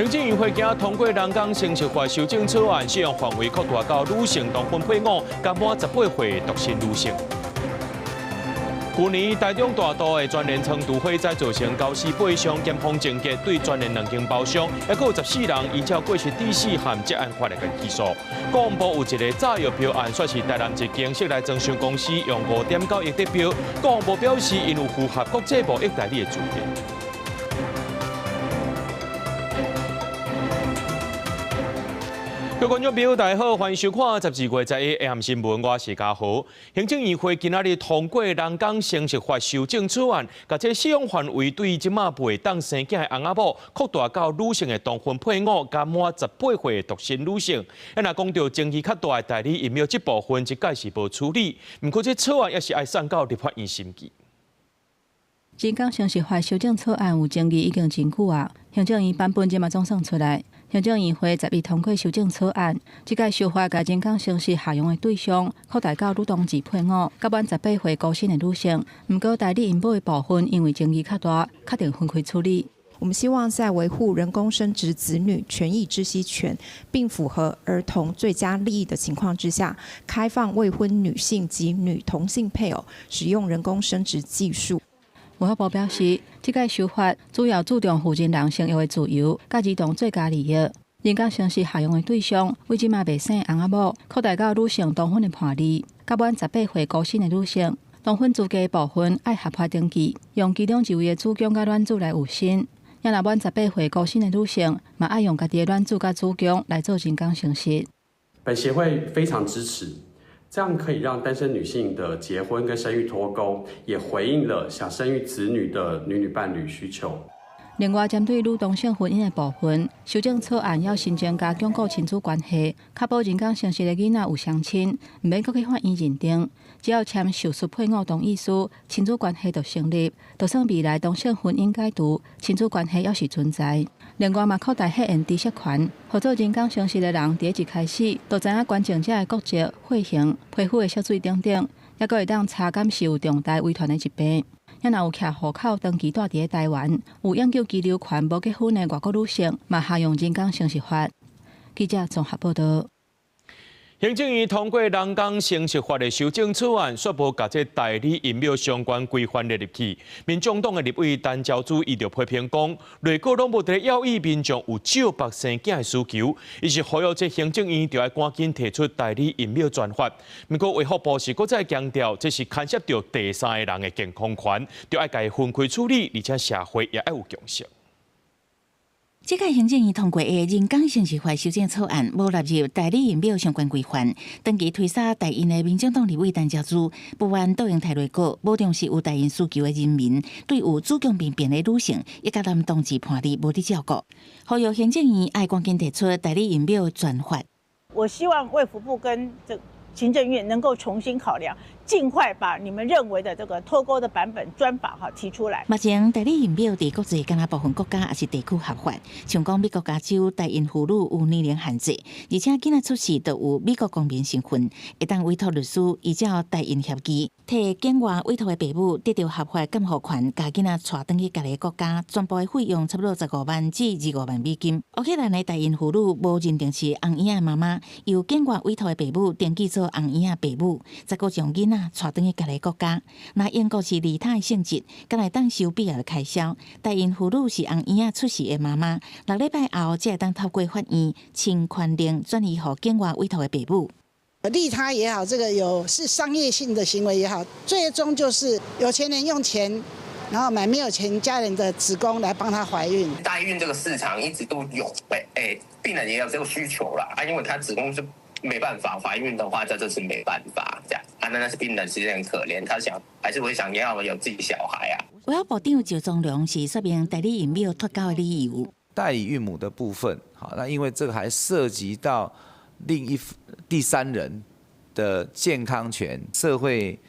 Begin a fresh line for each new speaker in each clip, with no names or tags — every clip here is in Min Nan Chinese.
行政院會今通過人工生殖法修正草案，適用範圍擴大到女性同婚配偶，佮滿18歲獨身女性。舊年台中大肚的全聯倉大火災造成94八傷，檢方偵結對全聯兩間包廂，抑閣有14人依照過失致死和職安法來起訴。國防部有一个炸藥標案，說是台南一間室內裝修公司用5.9億得標，國防部表示𪜶有符合國際貿易代理的資格。各位觀眾朋友，大家好，歡迎收看12月11下暗新聞，我是嘉豪。行政院會今仔日通過人工生殖法修正草案，共這適用範圍對這馬袂當生囝的翁仔某，擴大到女性的同婚配偶，佮滿18歲的獨身女性。啊，若講著爭議較大的代理孕母這部分，這屆是無處理。毋過這草案也是愛送到立法院審議。
人工生殖法修正草案有爭議已經真久啊，行政院版本這馬總算出來。行政院會十一通過修正草案，這屆修法共人工生殖適用的對象擴大到女同志配偶，佮滿18歲孤身的女性。毋過代理孕母的部分，因為爭議較大，決定分開處理。
我們希望在維護人工生殖子女權益知悉權，並符合兒童最佳利益的情況之下，開放未婚女性及女同性配偶使用人工生殖技術。
衛福部表示，這屆修法主要注重負責人生育的自由，佮兒童最佳利益。人工生殖適用的對象，為這馬袂生翁仔某，擴大到女性同婚的伴侶，佮滿18歲孤身的女性。同婚資格的部分愛合法登記，用其中一位的子宮佮卵子來受身。若滿18歲孤身的女性，嘛愛用家己的卵子佮子宮來做人工生殖。
本協會非常支持。這樣可以讓單身女性的結婚跟生育脫鈎，也回應了想生育子女的女女伴侶需求。
另外，針對女同性婚姻的部分，修正草案要新增加鞏固親子關係，確保人工生殖的囡仔有雙親，毋免閣去法院認定，只要簽手術配偶同意書，親子關係就成立。就算未來同性婚姻解除，親子關係猶是存在。另外嘛，擴大血緣知悉權，予做人工生殖的人，佇一開始就知影捐贈者的國籍、血型、皮膚的色水等等，猶閣會當查敢是有重大遺傳的疾病。若有徛戶口長期住佇咧台灣，有永久居留權無結婚的外國女性，嘛適用人工生殖法。記者綜合報導。
行政院通過人工生殖法的修正草案，卻無共這代理孕母相關規範列入去。民眾黨的立委陳昭姿伊就批評講，內閣攏無佇咧要意民眾有借腹生囝的需求，伊是呼籲這行政院著愛趕緊提出代理孕母專法。毋過衛福部是閣再強調，這是牽涉著第三个人的健康權，著愛共伊分開處理，而且社會也愛有共識。
這屆行政院通過的人工生殖法修正草案，無納入代理孕母相關規範。長期推捒代孕的民進黨立委陳昭姿，不滿倒用刣內閣，無重視有代孕需求的人民，對有子宮病變的女性，以及男同志伴侶無佇照顧，呼籲行政院愛趕緊提出代理孕母專法。
我希望衛福部跟這行政院能夠重新考量，盡快把你們認為的這個脫鈎的版本專法哈提出來。
目前代理孕母佇國際敢若部分國家抑是地區合法，像講美國加州代孕婦女有年齡限制，而且囡仔出世就有美國公民身份，會當委託律師依照代孕協議，替境外委託的爸母得著合法監護權，共囡仔帶轉去家己的國家，全部的費用差不多15萬至25萬美金。烏克蘭的代孕婦女無認定是翁嬰仔的媽媽，由境外委託的爸母登記做翁嬰仔爸母，才閣將囡仔帶轉去家己國家。若英國是利他的性質，敢會當收必要的開銷。代孕婦女是翁嬰仔出世的媽媽，6禮拜後才會當透過法院親權令轉移予境外委託的爸母。
利他也好，這個有是商業性的行為也好，最終就是有錢人用錢，然後買沒有錢家人的子宮來幫他懷孕。
代孕這個市場一直都有，病人也有這個需求啦，啊，因為他子宮是沒辦法懷孕的話，這就是沒辦法這樣。啊，那是病人其實很可憐，他想還是會想要有自己小孩啊。
衛福部長趙宗龍是說明代理孕母脫鈎的理由。
代理孕母的部分，好，那因為這個還涉及到另一第三人的健康權、社會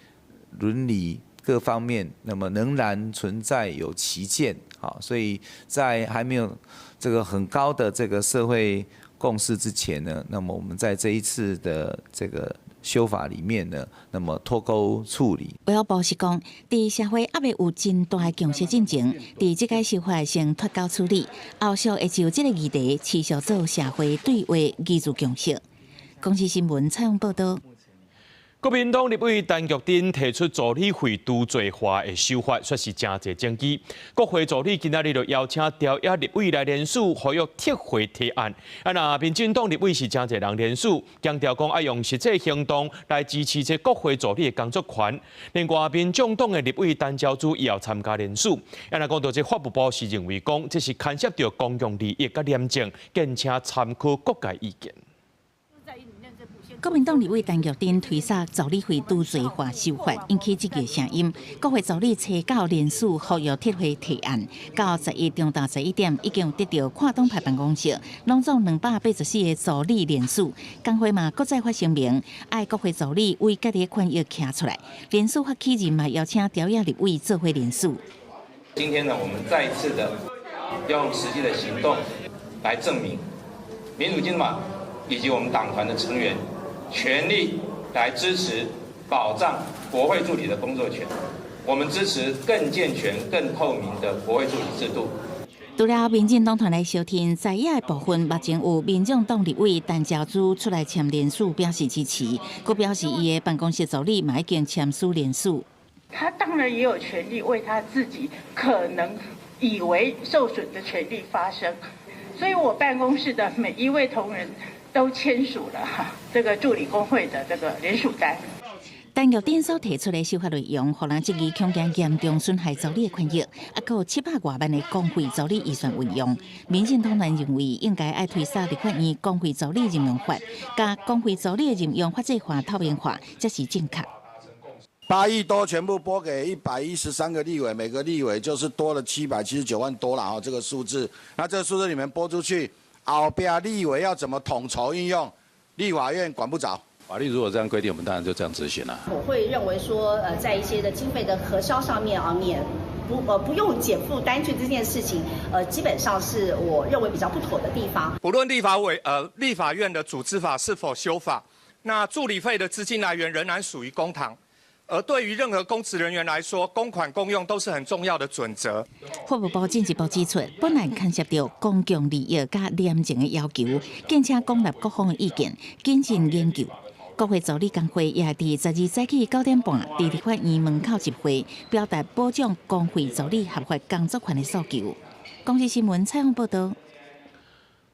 倫理各方面，那麼仍然存在有歧見，好，所以在還沒有這個很高的這個社會共識之前呢，那麼我們在這一次的這個修法裡面呢，那麼脫鈎處理。
衛福部是講，佇社會猶未有真大的共識進前，佇這屆修法先脫鈎處理，後續會就這個議題持續做社會對話，凝聚共識。公視新聞採訪報導。
國民黨立委陳玉珍提出助理費除罪化的修法，說是誠濟證據。國會助理今仔日就邀請朝野立委來聯署，呼籲撤回提案。啊，若民進黨立委是誠濟人聯署，強調講愛用實際行動來支持這國會助理的工作權。另外，民眾黨的立委陳昭姿也有參加聯署。啊，若講到這法務部是認為講，這是牽涉著公共利益佮廉政，敬請參考各界意見。
國民黨立委陳玉珍推捒助理費除罪化修法，引起質疑聲音。國會助理初九聯署呼籲撤回提案，到11中晝11點已經得著跨黨派辦公室，攏總284個助理聯署。工會嘛，閣再發聲明，愛國會助理為家己的權益徛出來。聯署發起人嘛，邀請朝野立委做伙聯署。
今天呢，我們再一次的用實際的行動來證明民主進步黨以及我們黨團的成員，全力來支持保障國會助理的工作權，我們支持更健全、更透明的國會助理制度。
除了民進黨團來相挺，在野的部分，目前有民眾黨立委陳昭姿出來簽聯署表示支持，閣表示伊的辦公室助理嘛已經簽署聯署。
他當然也有權利為他自己可能以為受損的權利發聲，所以我辦公室的每一位同仁都簽署了哈這個助理工會的這個聯署單。
陳玉珍所提出的修法內容，予人質疑恐驚嚴重損害助理的權益，啊，閣有700外萬的公費助理預算運用。民進黨人認為應該愛推捒立法院公費助理任用法，共公費助理的任用法制化、透明化，才是正確。
8億多全部撥給113個立委，每個立委就是多了779萬多了哈，這個數字。那這個數字裡面撥出去，後壁立委要怎麼統籌運用，立法院管不著。
法律如果這樣規定，我們當然就這樣執行了。
我會認為說，在一些的經費的核銷上面啊，免不不用檢附單據這件事情，基本上是我認為比較不妥的地方。
不論立法院的組織法是否修法，那助理費的資金來源仍然屬於公帑。而對於任何公職人員來說，公款公用都是很重要的準則。
法務部進一步指出，本案牽涉著公共利益佮廉政的要求，敬請廣納各方的意見，謹慎研究。國會助理工會也佇12早起9點半，佇立法院門口集會，表達保障公費助理合法工作權的訴求。公視新聞採訪報導。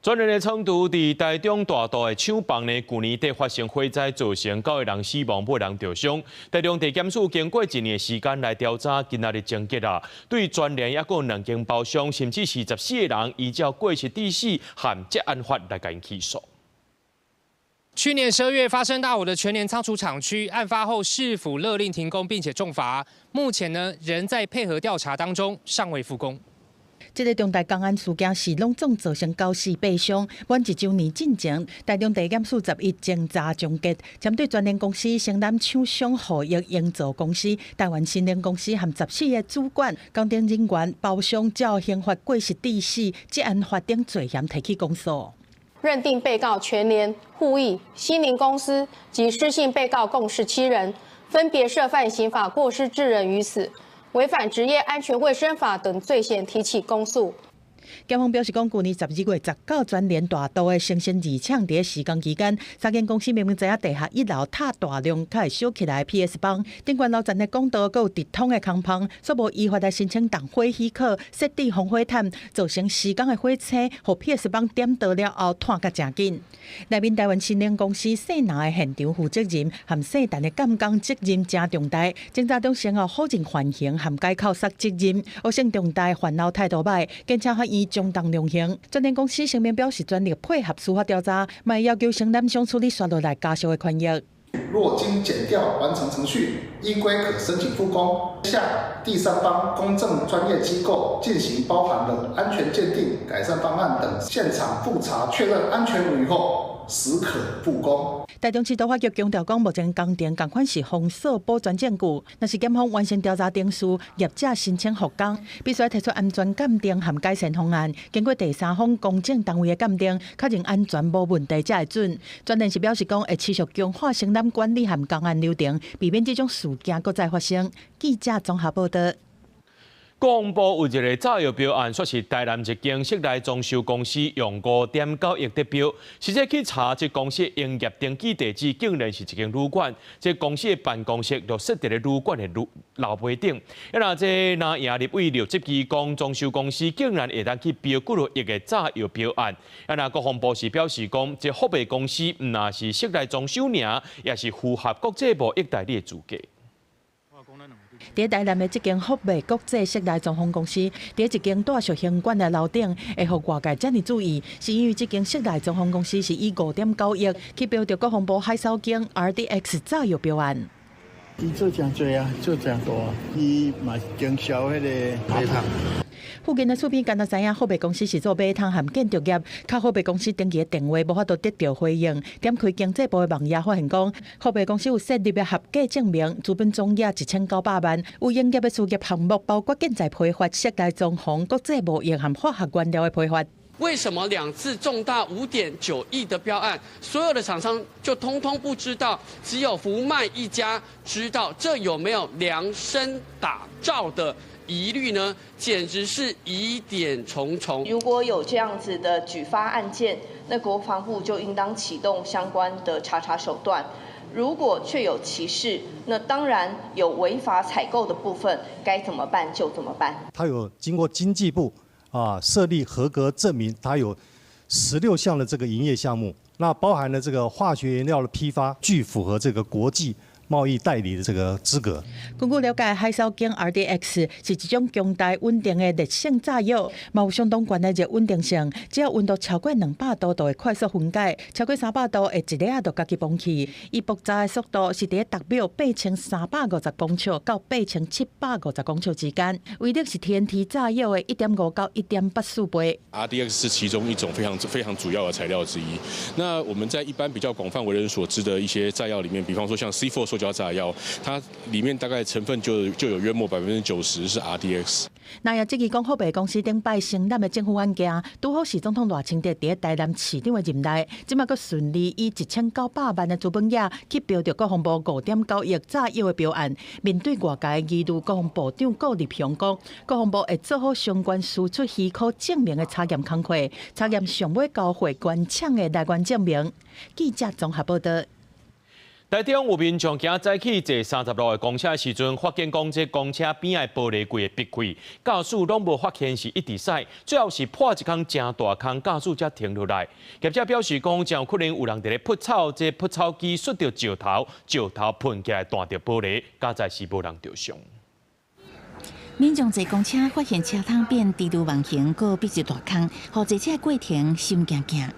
全聯的倉儲佇台中大肚的廠房呢，舊年底發生火災，造成九个人死亡，八人著傷。台中地檢署經過一年時間來調查，今仔日終結啦。對全聯抑閣兩間包商，甚至是14個人，依照過失致死和職安法來共𪜶起訴。
去年12月發生大火的全聯倉儲廠區，案發後市府勒令停工並且重罰，目前呢仍在配合調查當中，尚未復工。
這个重大工安事件是攏總造成九死八傷。滿一週年進前，台中地檢署11偵查終結，針對全聯公司、城南廠商互益營造公司、台灣新聯公司和14個主管、工程人員、包商，照刑法過失致死、職安法等罪嫌提起公訴。
認定被告全聯、互益、新聯公司及失信被告共17人，分別涉犯刑法過失致人於死、違反職業安全衛生法等罪嫌提起公訴。
檢方表示講，舊年12月19，全聯大肚的生鮮二廠佇施工期間，三間公司明明知影地下一樓塔大量較會燒起來 PS 枋，頂懸樓層的管道閣有直通的空縫，煞無依法來申請動火許可，設置防火毯，造成施工的火星，予 PS 枋點著了後，湠甲誠緊。內面台灣新能公司姓林的現場負責人和姓陳的監工責任誠重大，偵查中先後否認犯行和解扣殺責任，惡性重大，犯後態度䆀，檢察法院將當量刑。全聯公司聲明表示全力配合司法調查，嘛要求承攬商處理煞落來家屬的權益。
若經檢調完成程序，依規可申請復工，向第三方公正專業機構進行包含了安全鑑定、改善方案等現場複查確認安全無虞後，始可復工。
台中市都發局強調講，目前工程仝款是封鎖保全證據，若是檢方完成調查程序，業者申請復工，必須提出安全鑑定和改善方案，經過第三方公證單位的鑑定，確認安全無問題才會准。全聯是表示講，會持續強化生產管理和工安流程，避免這種事件閣再發生。記者綜合報道。
國防部有一个炸藥標案，說是台南一間室內裝修公司用5.9億得標，實際去查這公司營業登記地址，竟然是一間旅館。這公司的辦公室就設佇咧旅館的樓梯頂。啊，若這藍營立委就質疑講，裝修公司竟然會當去標幾若億的炸藥標案。啊，若國防部是表示講，這福貝公司毋但是室內裝修爾，也是符合國際貿易代理的資格。
佇台南的這間福貝國際室內裝潢公司，佇一間大小行館的樓頂，會予外界遮爾注意，是因為這間室內裝潢公司是以5.9億去標著國防部海掃間 RDX 炸藥標案。
伊做誠濟啊，做誠大，伊嘛是經銷彼个馬桶。
附近的厝邊敢若知影，福貝公司是做馬桶和建築業，敲福貝公司登記的電話無法度得著回應。點開經濟部的網頁發現講，福貝公司有設立的合格證明，資本總額1900萬，有營業的事業項目包括建材批發、室內裝潢、國際貿易和化學原料的批發。
為什麼兩次重大5.9億的標案，所有的廠商就通通不知道，只有福麥一家知道？這有沒有量身打造的疑慮呢？簡直是疑點重重。
如果有這樣子的舉發案件，那國防部就應當啟動相關的查查手段。如果確有其事，那當然有違法採購的部分，該怎麼辦就怎麼辦。
他有經過經濟部設立合格證明，它有16項的這個營業項目，那包含了這個化學原料的批發，具符合這個國際貿易代理的這個資格。
根據了解，海掃間 RDX 是一種強大穩定的烈性炸藥，嘛有相當懸的熱穩定性。只要溫度超過200度，就會快速分解；超過300度，會一下就家己崩去。伊爆炸的速度是佇逐秒8350公尺到8750公尺之間，威力是 TNT 炸藥的1.5到1.84倍。
RDX 是其中一種非常非常主要的材料之一。那我們在一般比較廣泛為人所知的一些炸藥裡面，比方說像 C4 塑膠炸藥，它裡面大概成分就有約莫90%是 RDX。
那也質疑講，福貝公司頂擺承攬的政府案件，拄好是總統賴清德佇台南市長的任內，這馬閣順利以1900萬的資本額去標著國防部5.9億炸藥的標案。面對外界疑慮，國防部長顧立雄講，國防部會做好相關輸出許可證明的查驗工課，查驗上尾交貨原廠的來源證明。記者綜合報道。
台中有民眾今早起坐30路的公車的時陣，發現講這公車邊仔的玻璃櫃的壁開，駕駛攏無發現是一直駛，最後是破一空誠大空，駕駛才停落來。業者表示講，誠有可能有人佇咧撲草，這撲草機摔著石頭，石頭噴起來彈著玻璃，佳哉是無人著傷。
民眾坐公車發現車窗變蜘蛛網形，閣變一大空，予坐車過程心驚驚。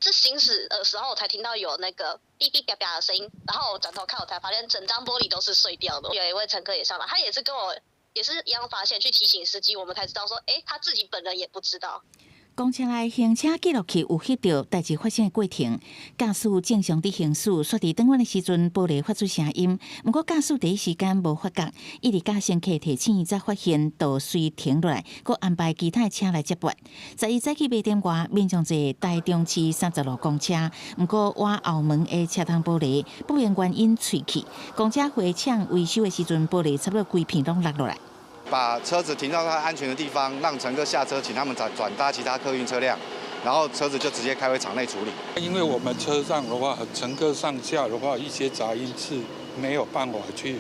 是行駛的時候，我才聽到有那個嗶嗶啪啪的聲音，然後我轉頭看，我才發現整張玻璃都是碎掉的。有一位乘客也上來，他也是跟我也是一樣發現，去提醒司機，我們才知道說，欸，他自己本人也不知道。
公車內行車記錄器有翕著代誌發生的過程，駕駛正常佇行駛，煞佇轉彎的時陣，玻璃發出聲音。毋過駕駛第一時間無發覺，一直到乘客提醒才發現，就隨停落來，閣安排其他的車來接駁。11早起8點外，民眾坐台中市30路公車，毋過倚後門的車窗玻璃不明原因碎去，公車回廠維修的時陣，玻璃差不多規片攏落落來。
把車子停到它安全的地方，讓乘客下車，請他們轉轉搭其他客運車輛，然後車子就直接開回廠內處理。
因為我們車上的話，乘客上下的話，一些雜音是沒有辦法去，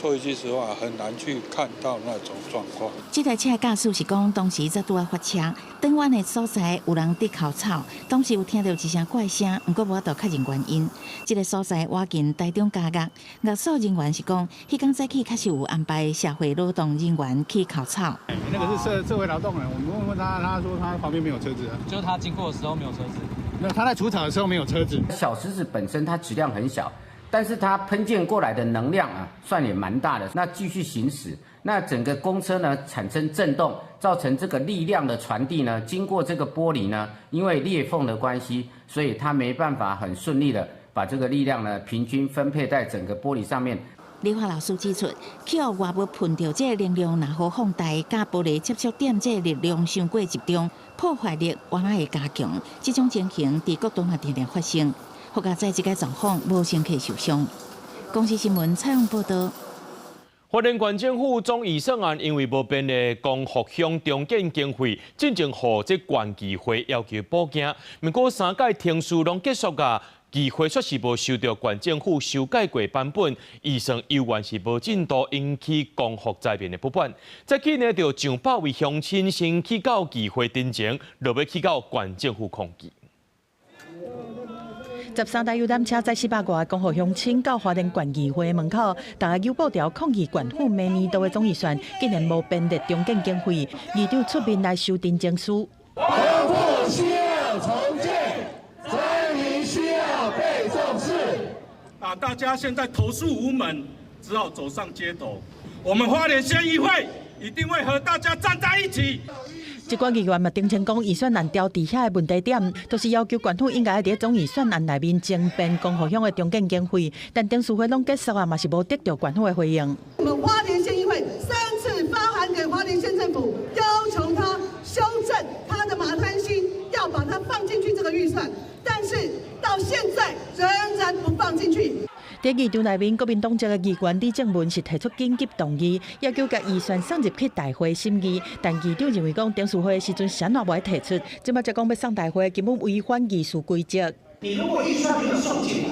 說一句實話，很難去看到那種狀況。
這台車的駕駛是講，當時才拄仔發車，轉彎的所在有人佇哭草，當時有聽著一聲怪聲，毋過無法度確認原因。這个所在倚近台中監獄，獄所人員是講，彼工早起確實有安排社會勞動人員去哭草。
那個是社會勞動人，我們問問他，他說他旁邊沒有車子啊，
就是他經過的時候沒有車子。
沒有，他在除草的時候沒有車子。
小石子本身它質量很小。
但是它噴濺過來的能量啊，算也蠻大的。那繼續行駛，那整個公車呢產生震動，造成這個力量的傳遞呢，經過這個玻璃呢，因為裂縫的關係，所以它沒辦法很順利的把這個力量呢平均分配在整個玻璃上面。
理化老師指出，去予外物噴著這個能量，若好放大，佮玻璃接觸點這個力量傷過集中，破壞力原來會加強。這種情形佇國道嘛定定發生。好佳哉這個狀況無乘客受傷。公視新聞採訪報道。
花蓮縣政府總預算案因為無編列光復鄉重建經費，進前予這縣議會要求補件。毋過三屆程序攏結束矣，議會卻是無收著縣政府修改過版本，預算猶原是無進度，引起光復災民的不滿。再去呢，就上百位鄉親先去到議會陳情，落尾去到縣政府抗議。
13台遊覽車載400外光復鄉親到花蓮縣議會門口，逐家扭布條抗議縣府明年度的總預算竟然無編列重建經費，議長出面來收陳情書。
光復需要重建，災民需要被重視。
啊！大家現在投訴無門，只好走上街頭。我們花蓮縣議會一定會和大家站在一起。
這寡議員嘛，澄清講預算案調佇遐的問題點，都是要求縣府應該佇總預算案內面增編光復鄉的重建經費，但董事會攏結束啊，嘛是無得著縣府的回應。
我們花蓮縣議會三次發函給花蓮縣政府，要求他修正他的馬灘溪，要把它放進去這個預算，但是到現在仍然不放進去。
佇議場內面，國民黨籍的議員李正文是提出緊急動議，要求共預算送入去大會審議。但議長認為講，董事會的時陣啥也無提出，這擺才講欲送大會，根本違反議事規則。
你如果預算沒有送進來，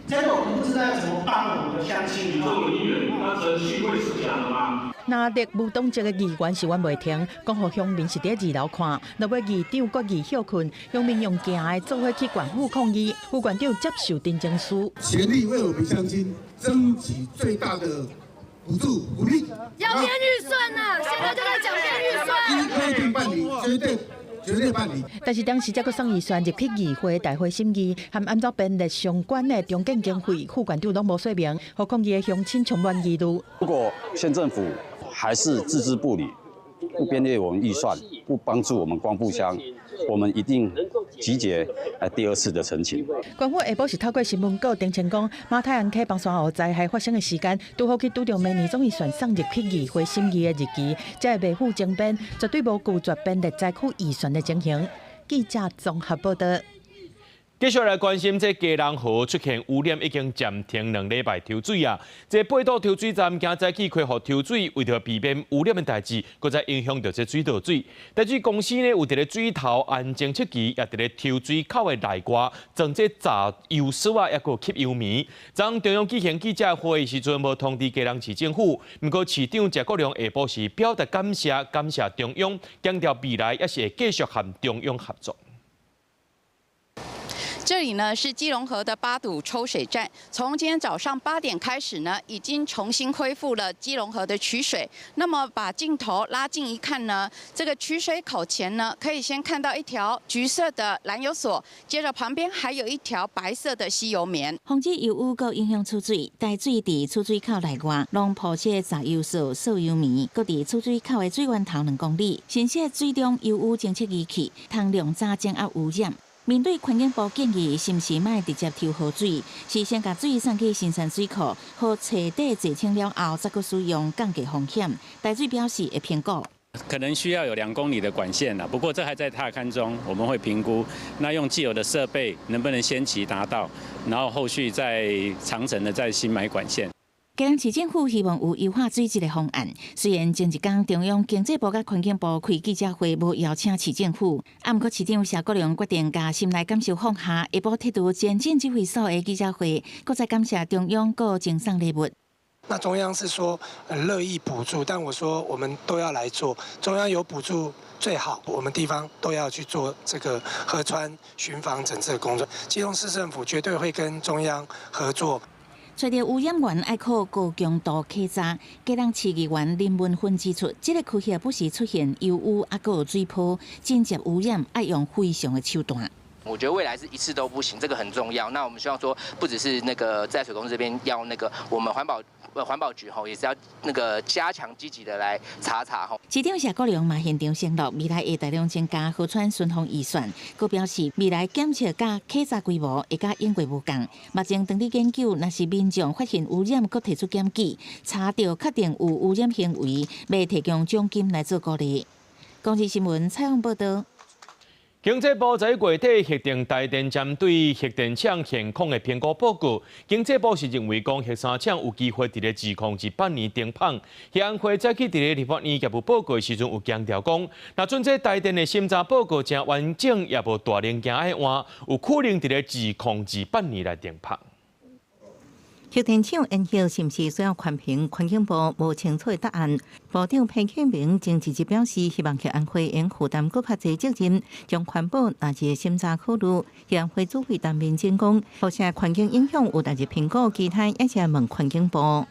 這個我們不知道要怎麼幫我們的鄉親。
你作為議員，那程序會是假的嗎？
那立無黨籍的議員是冤袂停，光復鄉民是佇二樓看，落尾議長決議歇睏，鄉民用行的做伙去縣府抗議，副縣長接受陳情書，
全力為我們鄉親爭取最大的補助福利。
要編預算啊！現在就在講編預算。
依規定辦理，絕對。絕對辦理。
但是當時才閣送預算入去議會大會審議，和按怎編列相關的重建經費，副縣長攏無說明，予抗議的鄉親充滿疑慮。
如果縣政府還是置之不理，不編列我們預算，不幫助我們光復鄉，我們一定集結來第二次的陳情。
縣府下晡是透過新聞稿澄清講，馬太鞍溪崩山湖災害發生的時間，拄好去拄著明年總預算送入去議會審議的日期，才會袂赴增編，絕對無拒絕編列災區預算的情形。記者綜合報道。
繼續來關心，這基隆河出現污染，已經暫停2禮拜抽水啊！這八堵抽水站今早起恢復抽水，為著避免污染的代誌，閣再影響著這水道水。台水公司呢，有佇咧水頭安偵測器，也佇咧抽水口的內外裝這閘油索啊，抑閣吸油棉。昨中央舉行記者會的時陣，無通知基隆市政府，毋過市長謝國樑下晡是表達感謝，感謝中央，強調未來也是會繼續和中央合作。
這裡呢是基隆河的八堵抽水站，從今天早上8點開始呢，已經重新恢復了基隆河的取水。那麼把鏡頭拉近一看呢，這個取水口前呢，可以先看到一條橘色的攔油索，接着旁邊還有一條白色的吸油棉。
防止油污閣影響取水，台水佇取水口內外攏鋪設閘油索、掃油棉，閣佇取水口的水源頭2公里，新設水中油污偵測儀器，通量查偵壓污染。面對環境部建議，是毋是莫直接抽河水，是先共水送去深山水庫，予徹底澄清了後，才閣使用，降低風險。台水表示會評估，
可能需要有2公里的管線啦，不過這還在踏勘中，我們會評估。那用既有的設備能不能先期達到，然後後續再長程的再新買管線。
基隆市政府希望有優化水質的方案。雖然前一工中央經濟部佮環境部開記者會，無邀請市政府，啊，毋過市長謝國樑決定共心內感受放下，下晡鐵拄前進指揮所的記者會，閣再感謝中央閣贈送禮物。
那中央是說很樂意補助，但我說我們都要來做，中央有補助最好，我們地方都要去做這個河川巡防整治工作。基隆市政府絕對會跟中央合作。
揣著污染源愛靠高強度稽查，基隆市議員林文芬指出，這個區域不時出現油污，抑閣有水泡，間接污染，愛用非常的手段。
我覺得未來是一次都不行，這個很重要。那我們希望說，不只是那個自來水公司這邊要那個，我們環保局吼也是要那個加強積極的來查查吼。
市長謝國樑嘛現場承諾，未來會大量增加河川巡防預算，閣表示未來檢測佮稽查規模會佮往過無仝。目前正佇研究，若是民眾發現污染，閣提出檢舉，查著確定有污染行為，欲提供獎金來做鼓勵。公視新聞採訪報導。
經濟部在月底核定台電針對核電廠現況的評估報告，經濟部是認為講核三廠有機會佇咧2028年停鉈。核安會早起佇咧立法院業務報告的時陣有強調講，若準這台電的審查報告誠完整，也無大零件愛換，有可能佇咧2028年來停鉈。
核電廠延後是毋是需要環評？環境部無清楚的答案。部長彭清明前一日表示，希望核安會應負擔閣較濟責任，將環保納入審查考慮。核安會主委陳明珍講，輻射環境影響有納入評估，其他也是問環境部。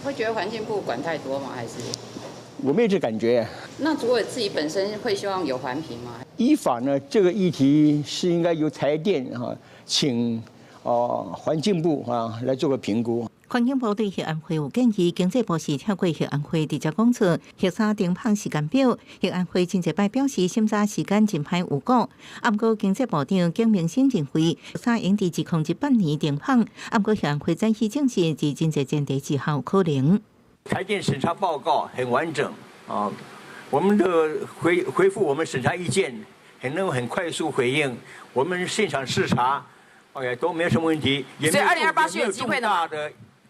會覺得環境部管太多嗎？還是？
我沒有這感覺。
那主委自己本身會希望有環評嗎？
依法呢，這個議題是應該由台電哈請。哦，環境部啊來做個評估。
環境部對核安會有建議，經濟部是透過核安會直接講出核三停鉈時間表。核安會真濟擺表示審查時間真歹預估。啊，毋過經濟部長景明昇認為，核三應佇2018年停鉈。啊，毋過核安會早起證實，佇真濟前提之下有可能。
台電審查報告很完整啊，我們的回覆我們審查意見，很能很快速回應。我們現場視察。OK，都沒有什麼問題，也沒有
2028是有機會的。
大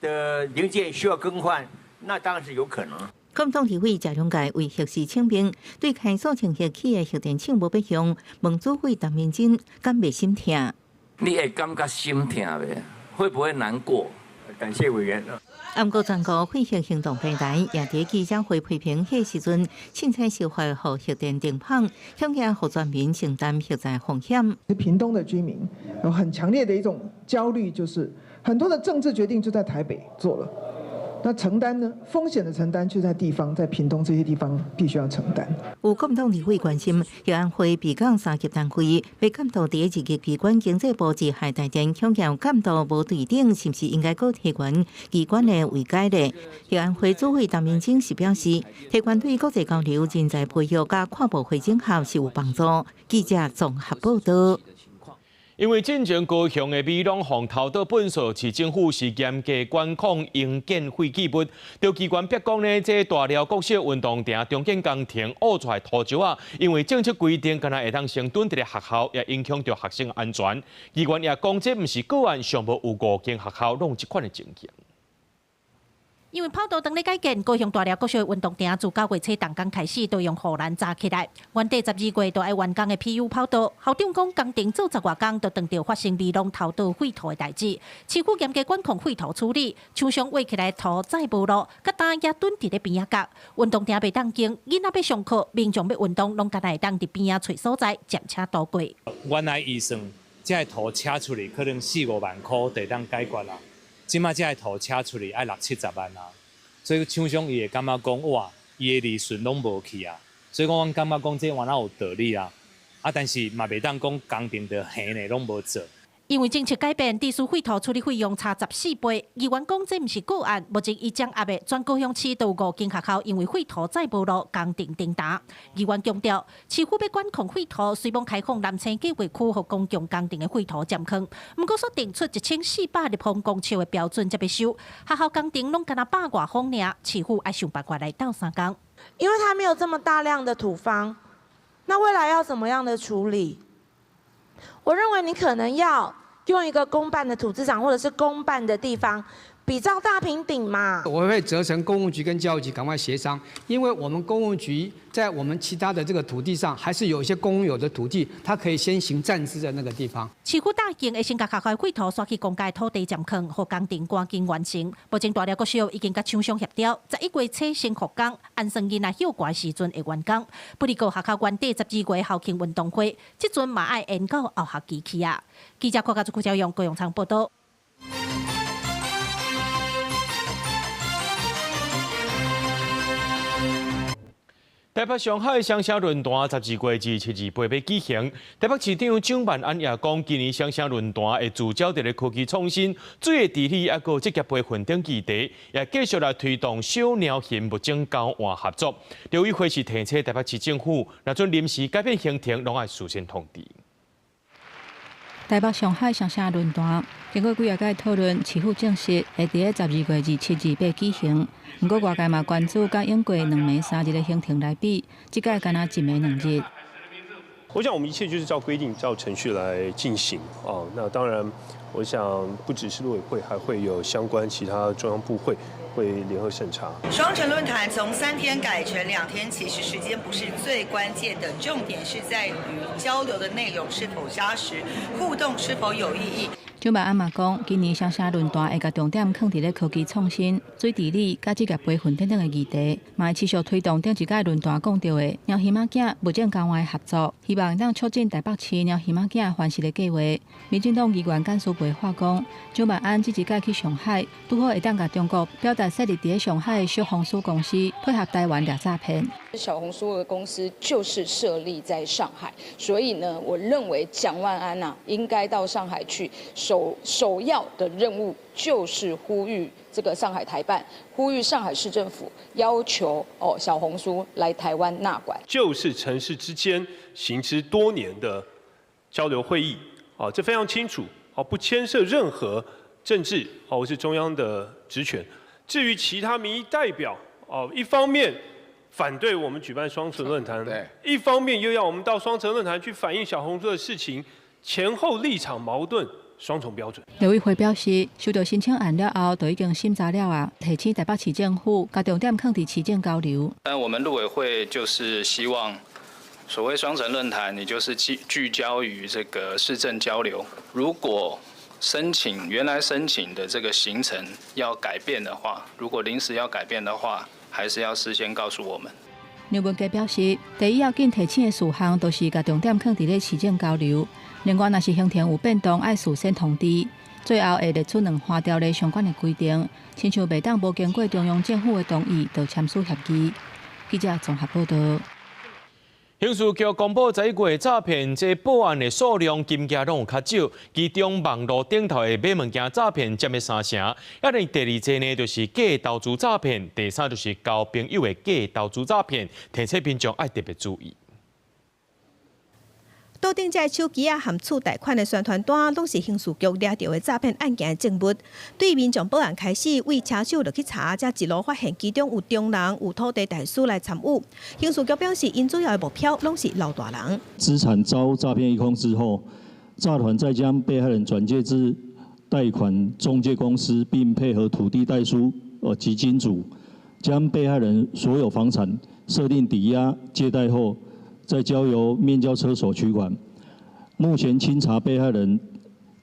的零件需要更換，那當然是有可能。
國民黨立委謝龍介為核四請命，對開訴前核起的核電廠無欲用，問主委陳明珍敢袂心疼？
你會感覺心疼袂？會不會難過？
感謝委員。
啊，毋過全國廢核行動平台也佇記者會批評，彼時陣凊彩修法予核電停鉈，恐驚予全民承擔核災風險。
屏東的居民有很強烈的一種焦慮，就是很多的政治決定就在台北做了，那承擔呢風險的承擔就在地方，在屏東這些地方必須要承擔。
有國民黨立委關心，核安會備講三級單位，欲監督佇一級機關經濟部致害台電，恐驚監督無對等，是毋是應該閣提懸機關的位階咧？核安會主委陳明珍是表示，提懸對國際交流、人才培育佮跨部會整合是有幫助。記者綜合報導。
因為進前高雄的美濃予偷倒糞埽，市政府是嚴格管控營建廢棄物。著機關逼講呢，這大寮國小運動場重建工程挖出來土石仔，因為政策規定，敢若會當先囤佇咧學校，也影響著學生安全。機關也講，這毋是個案，上無有五間學校攏有這款的情形。
因為跑道當咧改建，高雄大寮國小運動場自9月初動工開始，都用護欄閘起來。原定12月就愛完工的 PU 跑道，校長講工程做十外工，就當著發生美濃偷倒廢土的代誌。市府嚴格管控廢土處理，廠商挖起來土載無路，佮擔也囤佇咧邊仔角。運動場袂當經，囡仔欲上課，民眾欲運動，攏干焦會當佇邊仔揣所在，暫且度過。
原來預算這个土車出去可能四五萬箍就會當解決啦。這馬這个土車出去愛六七十萬啊，所以廠商伊會感覺講哇，伊的利潤攏無去啊，所以講阮感覺講這原來有道理啊，啊但是嘛袂當講工程就還呢攏無做。
因為政策改變，地市廢土處理費用差14倍。議員講這毋是個案，目前伊掌握的全高雄市都有五間學校因為廢土載無路，工程停打。議員強調，市府欲管控廢土，雖罔開放南星計劃區予公共工程的廢土佔坑，毋過煞定出1400立方公尺的標準才欲收。學校工程攏干焦百外方爾，市府愛想辦法來鬥相共。
因為它沒有這麼大量的土方，那未來要怎麼樣的處理？我認為你可能要用一個公辦的土資廠，或者是公辦的地方，比照大平頂嘛。
我會責成工務局跟教育局趕快協商，因為我們工務局在我們其他的這個土地上，還是有一些公有的土地，它可以先行暫置在那個地方。
市府答應會先共學校廢土徙去公家土地佔坑，予工程趕緊完成。目前大寮國小已經佮廠商協調，11月初先復工，按算囡仔休寒時陣會完工。不過學校原定12月校慶運動會，這陣嘛愛延到後學期去啊。記者郭家祖、郭朝陽、高永昌報道。
台台北上海雙城論壇12月27、28欲舉行。台北市長蔣萬安也講，今年雙城論壇會聚焦佇咧科技創新、水的治理，抑閣職業培訓等議題，也繼續來推動小鳥熊物種交換合作。陸委會是提醒台北市政府，若準臨時改變行程，攏愛事先通知。
台北上海雙城論壇經過幾仔屆討論，市府證實會佇咧12月27、28舉行。毋過外界嘛關注，佮往過兩暝三日的行程來比，這屆干焦一暝兩日。
我想我們一切就是照規定、照程序來進行哦。那當然，我想不只是陸委會，還會有相關其他中央部會會聯合審查。
雙城論壇從3天改成2天，其實時間不是最關鍵的，重點是在於交流的內容是否紮實，互動是否有意義。
蔣萬安嘛講，今年雙城論壇會共重點囥佇咧科技創新、水治理、佮職業培訓等等的議題，嘛會持續推動頂一屆論壇講著的貓熊仔囝物種交換合作，希望當促進台北市貓熊仔囝繁殖的計劃。民進黨議員簡舒培話講，蔣萬安這一屆去上海，拄好會當共中國表達設立佇咧上海的小紅書公司配合台灣掠詐騙。
小紅書的公司就是設立在上海，所以呢，我認為蔣萬安啊，應該到上海去，首要的任務就是呼籲這個上海台辦，呼籲上海市政府要求哦小紅書來台灣納管。
就是城市之間行之多年的交流會議，啊，這非常清楚，啊，不牽涉任何政治，或是中央的職權。至於其他民意代表，哦，一方面反對我們舉辦雙城論壇，一方面又要我們到雙城論壇去反映小紅書的事情，前後立場矛盾。雙重標準。
陸委會表示，收到申請案了後，就已經審查了啊，提醒台北市政府共重點囥佇市政交流。
但我們陸委會就是希望，所謂雙城論壇，你就是聚焦於這個市政交流。如果申請原來申請的這個行程要改變的話，如果臨時要改變的話，還是要事先告訴我們。
劉文傑表示，第一要緊提醒的事項，就是共重點囥佇咧市政交流。另外，若是行程有變動，愛事先通知。最後會列出兩項條例相關的規定，親像袂當無經過中央政府的同意就簽署協議。記者綜合報導。
刑事局公布11月詐騙這報案的數量金額攏有較少，其中網路頂頭的買物件詐騙佔了三成，抑另第二濟呢就是假投資詐騙，第三就是交朋友的假投資詐騙，提醒民眾愛特別注意。
桌頂這手機仔含厝貸款的宣傳單，攏是刑事局掠著的詐騙案件的證物。對民眾報案開始，對車手落去查，才一路發現其中有中人、有土地代書來參與。刑事局表示，𪜶主要的目標攏是老大人。
資產遭詐騙一空之後，詐團再將被害人轉介至貸款中介公司，並配合土地代書及金主，將被害人所有房產設定抵押借貸後，再交由面交車所取款。目前清查被害人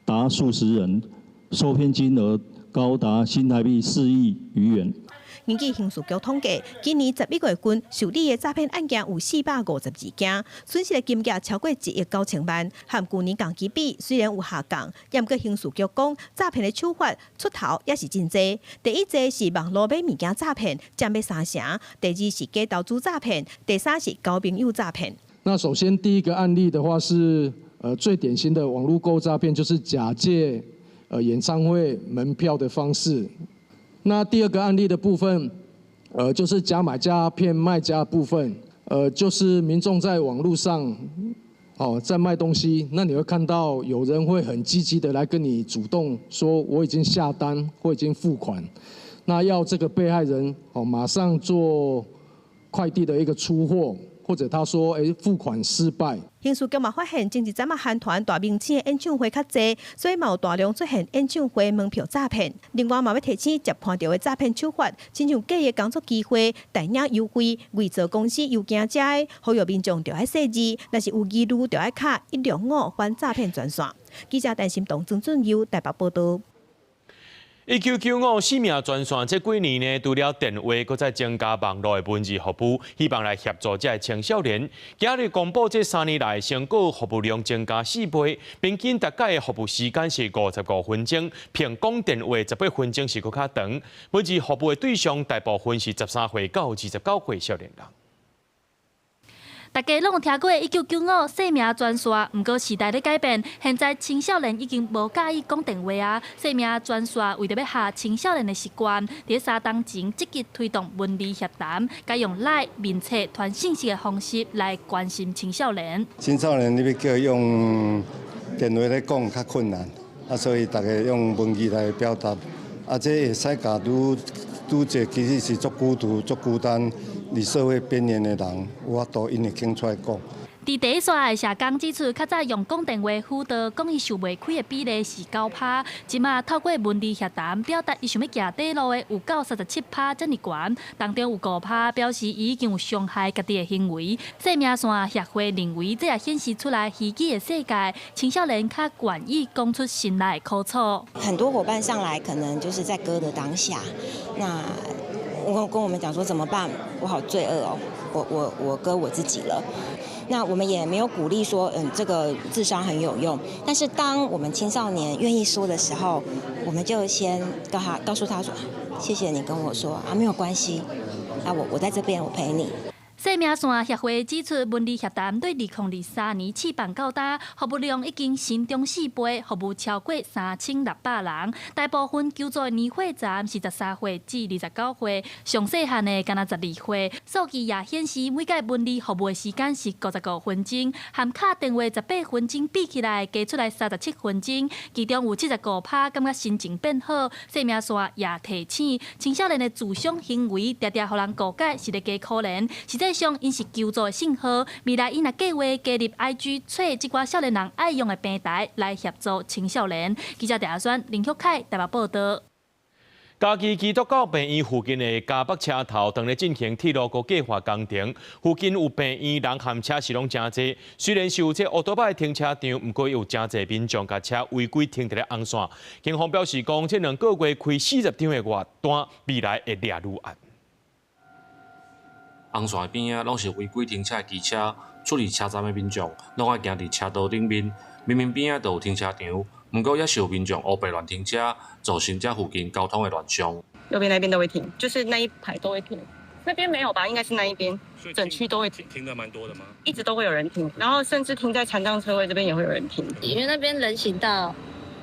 達數十人，受騙金額高達新台幣4億餘元。
根據刑事局統計，今年11月份受理的詐騙案件有452件，損失的金額超過1億9000萬。和舊年同期比，雖然有下降，毋過刑事局講，詐騙的手法出頭也是真濟。第一濟是網路買物件詐騙，佔欲三成；第二是假投資詐騙；第三是交朋友詐騙。
那首先第一個案例的話是，最典型的網路購物詐騙，就是假借演唱會門票的方式。那第二個案例的部分，就是假買家騙賣家部分，就是民眾在網路上，哦，在賣東西，那你會看到有人會很積極的來跟你主動說我已經下單或已經付款，那要這個被害人哦馬上做快遞的一個出貨，或者他說付款失敗。
刑事局嘛發現，前一陣仔韓團大明星的演唱會較濟，所以嘛有大量出現演唱會門票詐騙。另外嘛欲提醒，接看著的詐騙手法，親像假的工作機會、代領優惠、偽造公司郵件遮的，呼籲民眾著愛細膩，若是有疑慮，著愛敲165反詐騙專線。記者陳心東、曾俊佑台北報導。
1995死命專線這幾年呢，除了電話，閣再增加網路的文字服務，希望來協助這个青少年。今日公布這3年來成果服務量增加4倍，平均逐擺的服務時間是55分鐘，憑講電話18分鐘是閣較長。文字服務的對象大部分是13歲到29歲少年人。
大家攏有聽過1995姓名專線，毋過時代咧改變，現在青少年已經無佮意講電話啊。姓名專線為著欲下青少年的習慣，佇3冬前積極推動文字協談，改用 LINE 面冊傳信息的方式來關心青少年。
青少年你欲叫伊用電話來講較困難，啊，所以逐家用文字來表達，啊，這會使共愈愈濟其實是足孤獨、足孤單。佇社會邊緣的人，有法度𪜶會肯出來講。
佇第一線的社工指出，較早用講電話輔導講伊想袂開的比例是9%，這馬透過文字協談表達伊想欲行短路的有夠37%遮爾懸，當中有5%表示伊已經有傷害家己的行為。生命線協會認為，這也顯示出來虛擬的世界，青少年較願意講出心內的苦楚。
很多夥伴上來，可能就是在割的當下，那我跟我們講說怎麼辦？我好罪惡哦，我割我自己了。那我們也沒有鼓勵說，這個自傷很有用。但是當我們青少年願意說的時候，我們就先告訴他說，謝謝你跟我說啊，沒有關係，啊我在這邊，我陪你。
生命線協會指出，文字協談對2023年試辦到今，服務量已經成長4倍，服務超過3600人。大部分求助的年歲層是13歲至29歲，上細漢的干焦12歲。數據也顯示，每擺文字服務的時間是55分鐘，和敲電話18分鐘比起來，加出來37分鐘。其中有75%感覺心情變好。生命線也提醒，青少年的自傷行為，常常予人誤解是咧假可憐，實際上𪜶是求助的信號。未來𪜶若計劃加入 IG，揣這寡少年人愛用的平台來協助青少年。記者鄭阿宣、林旭凱台北報導。
嘉義基督教病院附近的嘉北車頭，當咧進行鐵路高架化工程，附近有病院人和車是攏誠濟。雖然是有這烏多擺停車場，毋過有誠濟民眾共車違規停佇咧紅線。警方表示講，這兩個月開40張的罰單，未來會掠愈嚴。
紅線邊仔攏是違規停車的機車，出入車站的民眾攏愛行佇車道頂面。明明邊仔就有停車場，毋過猶是有民眾烏白亂停車，造成這附近交通的亂象。
右邊那邊都會停，就是那一排都會停。那邊沒有吧？應該是那一邊，整區都會停。
停得蠻多的嗎？
一直都會有人停，然後甚至停在殘障車位這邊也會有人停。
因為那邊人行道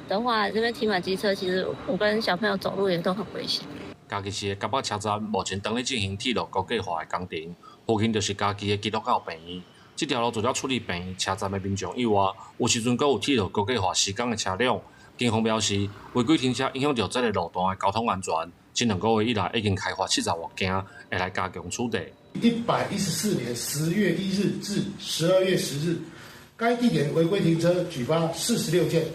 的話，這邊停滿機車，其實我跟小朋友走路也都很危險。
嘉義市的嘉北車站目前當咧進行鐵路高架化的工程，附近就是嘉義的基督教病院。這條路除了出入病院車站的民眾以外，有時陣閣有鐵路高架化施工的車輛。警方表示，違規停車影響著這个路段的交通安全。這兩個月以來已經開罰70外件，會來加強處理。
114年10月1日至12月10日，該地點違規停車舉發46件，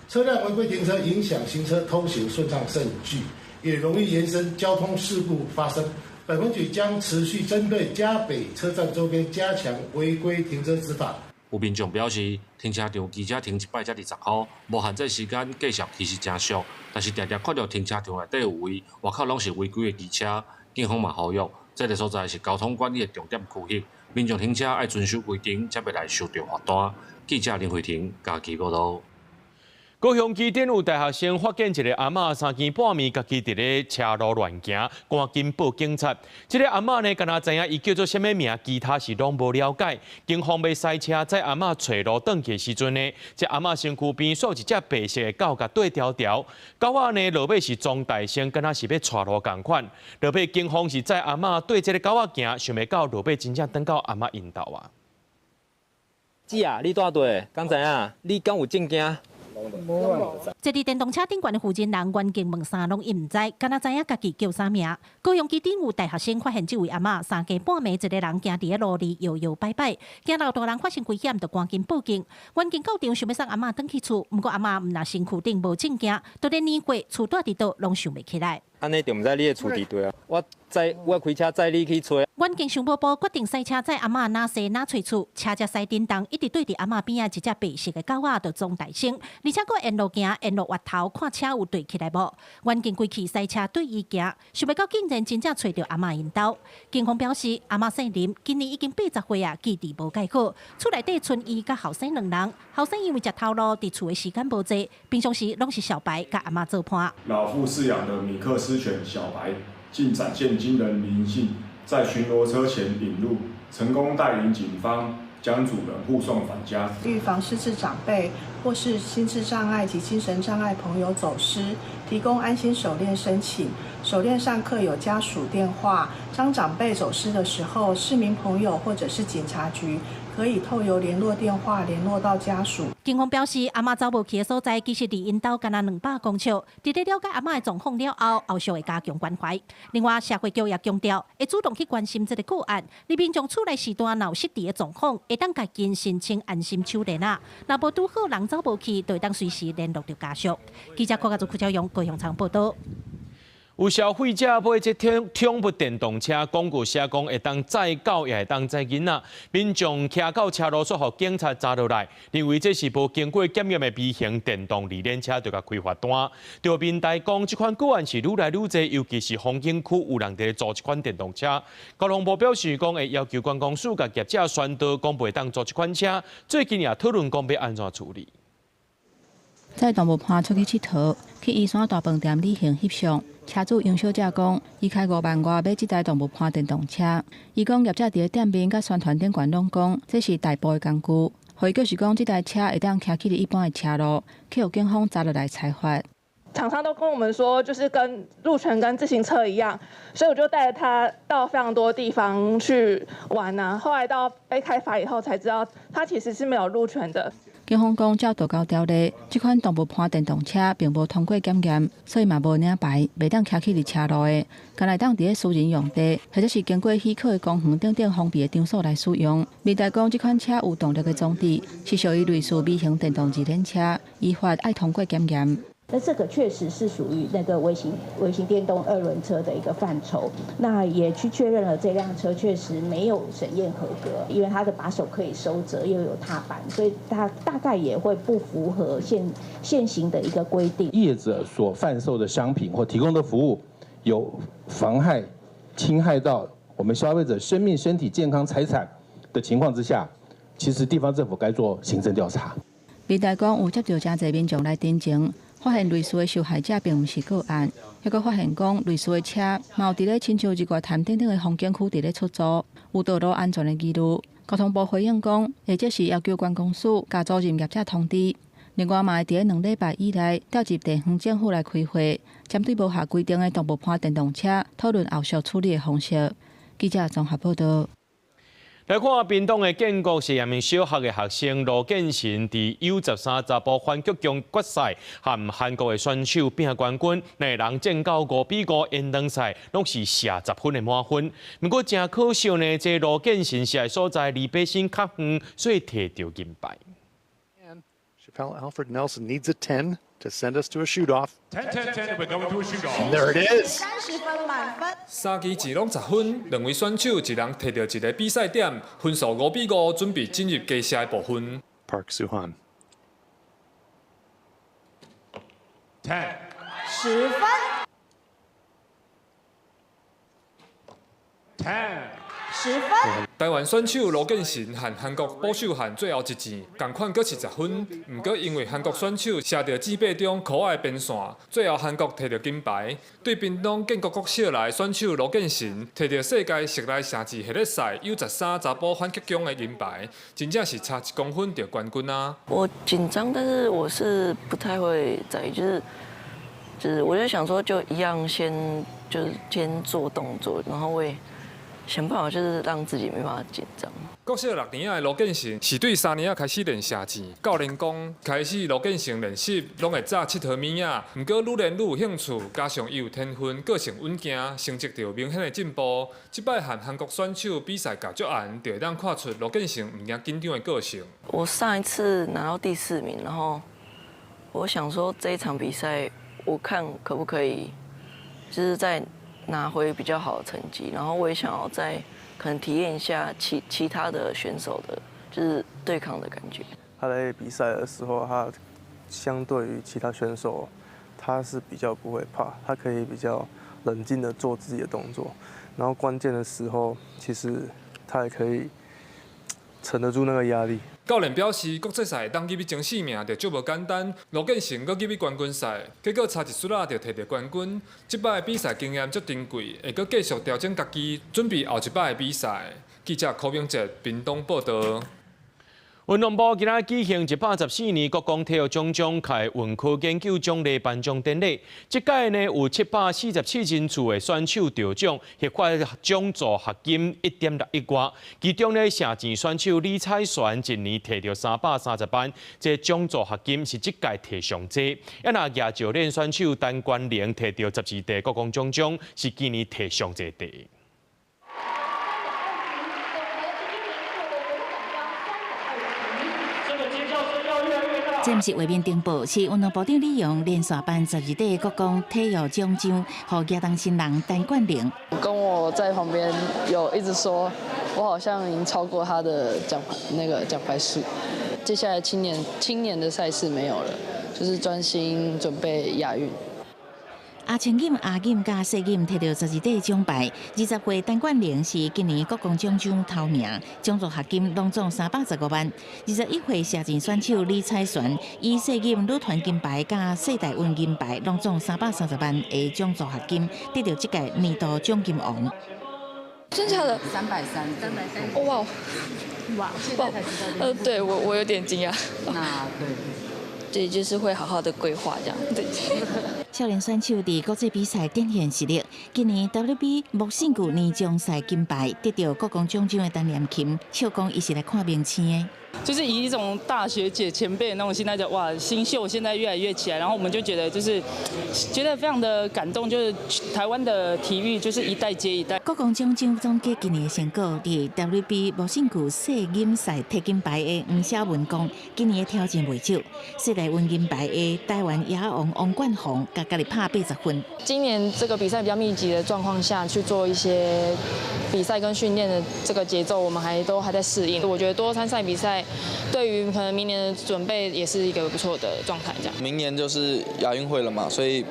車輛違規停車影響行車通行順暢甚巨，也容易延伸交通事故發生。本分局將持續針對嘉北車站周邊加強違規停車執法。
有民眾表示，停車場機車停一擺才20箍，無限制時間，價數其實誠俗。但是定定看著停車場內底有位，外口攏是違規的機車，警方嘛呼籲，這个所在是交通管理的重點區域，民眾停車愛遵守規定，才袂來受著罰單。記者林慧婷嘉義報導。
高雄機頂有大學生發現一个阿嬤三更半暝家己佇咧車路亂行，趕緊報警察。這个阿嬤呢，敢若知影伊叫做啥物名，其他是攏無了解。警方欲駛車載阿嬤揣路轉去的時陣呢，這阿嬤身軀邊煞有一隻白色的狗共綴牢牢。狗仔呢，落尾是裝大聲，敢若是欲帶路仝款。落尾警方是載阿嬤綴這个狗仔行，想袂到落尾真正轉到阿嬤𪜶兜啊！
姊啊，你蹛佗？敢知影？你敢有證件？
坐佇電動車頂懸的負責人，袁敬問啥攏伊毋知，敢若知影家己叫啥名。高雄機頂有大學生發現這位阿嬤三更半暝一个人行佇咧路裡搖搖擺擺，驚老大人發生危險，就趕緊報警。員警到場想欲送阿嬤轉去厝，毋過阿嬤毋但身軀頂無證件，就連年歲、厝蹛佇佗攏想袂起來。
按呢就毋知你的厝佇佗啊！我載我開車載你去揣。
員警想無步，決定駛車載阿嬤哪踅哪揣厝，車才駛振動，一直對佇阿嬤邊仔一隻白色的狗仔就裝大聲，而且閣沿路行，沿路越頭看車有對起來無。員警規氣駛車對伊行，想袂到竟然真正揣著阿嬤𪜶兜。警方表示，阿嬤姓林，今年已經80歲啊，記憶無蓋好。厝內底賰伊佮後生兩人，後生因為食頭路，佇厝的時間無濟，平常時攏是小白佮阿嬤做伴。
老婦飼養的米克斯犬小白，竟展現驚人靈性，在巡邏車前引路，
成功帶領警方將主人護送返家。
預防失智長輩或是心智障礙及精神障礙朋友走失，提供安心手鏈申請。手鏈上刻有家屬電話，當長輩走失的時候，市民朋友或者是警察局可以透由聯絡電話聯絡到家屬。
警方表示，阿嬤走無去的所在，其實離𪜶兜干焦200公尺。佇咧了解阿嬤的狀況了後，後續會加強關懷。另外，社會局也強調，會主動去關心這個個案。你民眾厝內時段若有失智的狀況，會當共𪜶申請安心手鏈仔。若無拄好人走無去，就會當隨時聯絡著家屬。記者郭家祖、柯昭勇高雄場報道。
有消費者買這寵物電動車，廣告寫講會當載狗，也會當載囡仔。民眾騎到車路煞予警察查落來，認為這是無經過檢驗的微型電動二輪車，就共開罰單。著民代講，這款個案是愈來愈濟，尤其是風景區有人佇咧租這款電動車。交通部表示講，會要求觀光署共業者宣導，講袂當租這款車。最近也討論講欲按怎處理。
載動物伴出去𨑨迌，去宜山大飯店旅行翕相。車主楊小姐講，伊開5萬外買這台動物伴電動車。伊講業者佇咧店面佮宣傳頂懸攏講，這是代步的工具，予伊就是講這台車會當騎去一般的車路，去予警方查落來裁罰。
廠商都跟我們說，就是跟路權跟自行車一樣，所以我就帶著他到非常多地方去玩啊。後來到被開罰以後，才知道他其實是沒有路權的。
警方講，照道交條例，這款動物伴電動車並無通過檢驗，所以嘛無領牌，袂當騎去佇車路的，干焦會當佇咧私人用地，或者是經過許可的公園等等封閉的場所來使用。民代講，這款車有動力的裝置，是屬於類似微型電動二輪車，依法愛通過檢驗。
那這個確實是屬於那個微型電動二輪車的一個範疇，那也去確認了這輛車確實沒有審驗合格，因為它的把手可以收折，又有踏板，所以它大概也會不符合現行的一個規定。
業者所販售的商品或提供的服務有妨害、侵害到我們消費者生命、身體健康、財產的情況之下，其實地方政府該做行政調查。
民代講有接到誠濟民眾來陳情。發現類似的受害者並毋是個案，抑閣發現講類似的車嘛有佇咧親像日月潭等等的風景區佇咧出租，有道路安全的疑慮。交通部回應講，會即時要求觀光署共租賃業者通知。另外嘛會佇咧2禮拜以內調集地方政府來開會，針對無合規定的動物伴電動車討論後續處理的方式。記者綜合報道。
來看屏東的建國實驗小學的學生盧建成，佇 U13查埔反曲弓決賽，和韓國的選手拼冠軍，兩人戰到5比5延長賽，攏是射10分的滿分。毋過誠可惜呢，這盧建成射的所在離靶心較遠，所以提著銀牌。
Chappelle Alfred Nelson needs a 10 to send us to a shoot off.
10 10 10, we're going to a shoot off.
There it is.
30分滿分。
三支箭攏10分，兩位選手一人提著一个比賽點，分數5比5，準備進入加射的部分。
Park Soo-han.
10.
10分。
10.
10分。
台灣選手盧建成和韓國朴秀漢最後一箭，仝款閣是十分，毋過因為韓國選手射著箭靶中箍仔的邊線，最後韓國提著金牌。對屏東建國國小來選手盧建成提著世界室內射箭系列賽 U13查埔反曲弓的銀牌，真正是差1公分就冠軍啊！
我緊張，但是我是不太會在意，就是我就想說，就一樣先就是先做動作，然後會想辦法，就是讓自己沒辦法緊張。
國小六年仔的盧建成是對三年仔開始練射箭，教練講開始盧建成練習攏會早𨑨迌物仔，毋過愈練愈有興趣，加上伊有天分，個性穩健，成績就有明顯的進步。這擺和韓國選手比賽共足絚，就會當看出盧建成毋驚緊張的個性。
我上一次拿到第四名，然後我想說這一場比賽，我看可不可以，就是再拿回比較好的成績，然後我也想要再可能體驗一下其他的選手的，就是對抗的感覺。
他在比賽的時候，他相對於其他選手，他是比較不會怕，他可以比較冷靜的做自己的動作，然後關鍵的時候，其實他也可以撐得住那個壓力。
教練表示，國際賽當入去前四名就足無簡單，盧建成閣入去冠軍賽，結果差一絲仔就摕著冠軍。這擺的比賽經驗足珍貴，會閣繼續調整家己，準備後一擺的比賽。記者柯明哲屏東報導。
運動部今仔舉行114年國光體育獎章暨文科研究獎勵頒獎典禮。這屆呢有747人次的選手得獎，獲發獎助學金1.6億外。其中呢，射箭選手李彩璇一年摕著330萬，這獎助學金是這屆摕上濟。啊，若舉石鏈選手陳冠玲摕著12塊國光獎章，是今年摕上濟塊。
這毋是畫面頂報，是運動部長李榮連續頒12塊國光體育獎章，予舉重新人陳冠玲。
跟我在旁邊有一直說，我好像已經超過他的獎牌，那個獎牌數。接下來青年的賽事沒有了，就是專心準備亞運。
阿青錦、阿錦佮細錦摕著12塊獎牌，20歲陳冠玲是今年國光獎章頭名，獎助學金攏總315萬。21歲射箭選手李彩璇以細錦女團金牌佮世大運銀牌，攏總330萬的獎助學金，得著這屆年度獎金王。
真假的？
330，330。
哇哇哇！對我有點驚訝。
那對。
對，就是會好好的規劃這樣。對。
少年選手佇國際比賽展現實力，今年 WB 木勝具年終賽金牌，得著國光獎章的陳念琴，笑講伊是來看明星的。
就是以一種大學姐前輩的那種心態，就哇，新秀現在越來越起來，然後我們就覺得就是覺得非常的感動，就是台灣的體育就是一代接一代。
國光獎章總結今年的成果，佇 WB 無勝具世錦賽摕金牌的黃小文講，今年的挑戰袂少。世大運銀牌的台灣野王王冠宏，共家己拍80分。
今年這個比賽比較密集的狀況下去做一些比賽跟訓練的這個節奏，我們還都還在適應。我覺得多參賽比賽，對於可能明年的準備也是一個不錯的狀態。這樣，
明年就是亞運會了嘛，所以